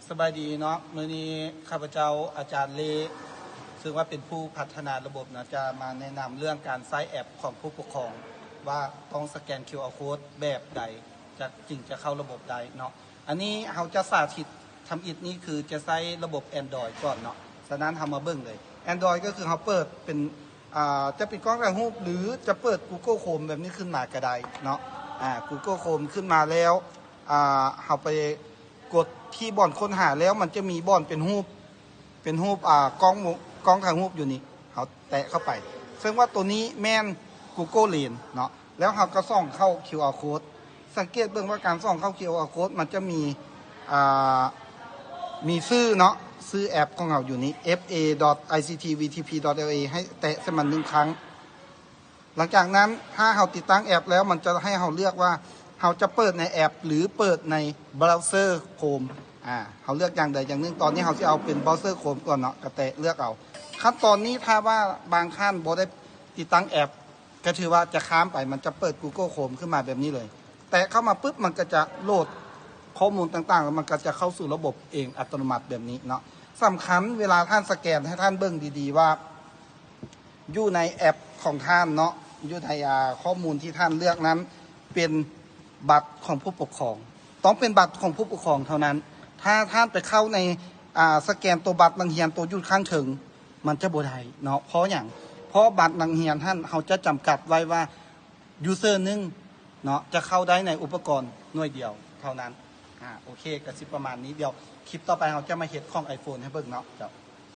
ສະບາຍດີເນາະ ມື້ນີ້ຂ້າພະເຈົ້າອາຈານເລ ຊຶ່ງວ່າເປັນຜູ້ພັດທະນາລະບົບເນາະ ຈະມາແນະນຳເລື່ອງການໃຊ້ແອັບຂອງຜູ້ປົກຄອງ ວ່າຕ້ອງສະແກນຄິວອາໂຄດແບບໃດ ຈະ ຈຶ່ງຈະເຂົ້າລະບົບໄດ້ເນາະ. ອັນນີ້ເຮົາຈະສາທິດທຳອິດນີ້ຄືຈະໃຊ້ລະບົບ Android ກ່ອນເນາະ. ສະນັ້ນເຮົາມາເບິ່ງເລີຍ Android ກໍຄືເຮົາເປີດເປັນ ອ່າ ຈະເປັນກ້ອງຖ່າຍຮູບ ຫຼື ຈະເປີດ Google Chrome ແບບນີ້ຂຶ້ນມາກໍໄດ້ເນາະ. ອ່າ Google Chrome ຂຶ້ນມາແລ້ວ ອ່າ ເຮົາໄປ ກົດທີ່ບ່ອນຄົ້ນຫາແລ້ວ ມັນຈະມີບ່ອນເປັນຮູບ ເປັນຮູບ ອ່າ ກ້ອງ ກ້ອງຖ່າຍຮູບຢູ່ນີ້ ເຮົາແຕະເຂົ້າໄປ ເຊິ່ງວ່າໂຕນີ້ແມ່ນ Google Lens ເນາະ. ແລ້ວເຮົາກໍສ່ອງເຂົ້າ QR code ສັງເກດເບິ່ງວ່າການສ່ອງເຂົ້າ QR code ມັນຈະມີ ອ່າ ມີຊື່ເນາະ ຊື່ແອັບຂອງເຮົາຢູ່ນີ້ FA.ICT.VTP.LA ໃຫ້ແຕະໃສ່ມັນໜຶ່ງຄັ້ງ. ຫຼັງຈາກນັ້ນ ຖ້າເຮົາຕິດຕັ້ງແອັບແລ້ວ ມັນຈະໃຫ້ເຮົາເລືອກວ່າເຮົາຈະເປີດໃນແອັບ ຫຼື ເປີດໃນເບຣາວເຊີໂຄຣມ ອ່າ ເຮົາເລືອກຢ່າງໃດຢ່າງໜຶ່ງ. ຕອນນີ້ເຮົາຊິເອົາເປັນເບຣາວເຊີໂຄຣມກ່ອນເນາະ ກໍແຕະເລືອກເອົາ. ຂັ້ນຕອນນີ້ ຖ້າວ່າບາງທ່ານບໍ່ໄດ້ຕິດຕັ້ງແອັບ ກໍຖືວ່າຈະຂ້າມໄປ ມັນຈະເປີດ Google Chrome ຂຶ້ນມາແບບນີ້ເລີຍ. ແຕະເຂົ້າມາປຶບ ມັນກໍຈະໂຫຼດຂໍ້ມູນຕ່າງໆ ແລ້ວມັນກໍຈະເຂົ້າສູ່ລະບົບເອງອັດຕະໂນມັດແບບນີ້ເນາະ. ສຳຄັນເວລາທ່ານສະແກນ ໃຫ້ທ່ານເບິ່ງດີໆວ່າ ຢູ່ໃນແອັບຂອງທ່ານເນາະ ຢູ່ໃນ ອ່າ ຂໍ້ມູນທີ່ທ່ານເລືອກນັ້ນ ເປັນບັດຂອງຜູ້ປົກຄອງ ຕ້ອງເປັນບັດຂອງຜູ້ປົກຄອງເທົ່ານັ້ນ. ຖ້າທ່ານໄປເຂົ້າໃນ ອ່າ ສະແກນໂຕບັດນັກຮຽນ ໂຕຢູ່ຂ້າງເທິງ ມັນຈະບໍ່ໄດ້ເນາະ. ເພາະຫຍັງ? ເພາະບັດນັກຮຽນຫັ້ນ ເຮົາຈະຈຳກັດໄວ້ວ່າ user ໜຶ່ງເນາະ ຈະເຂົ້າໄດ້ໃນອຸປະກອນໜ່ວຍດຽວເທົ່ານັ້ນ. ອ່າ ໂອເຄ ກໍຊິປະມານນີ້. ດຽວຄລິບຕໍ່ໄປເຮົາຈະມາເຮັດຂອງ iPhone ໃຫ້ເບິ່ງເນາະ.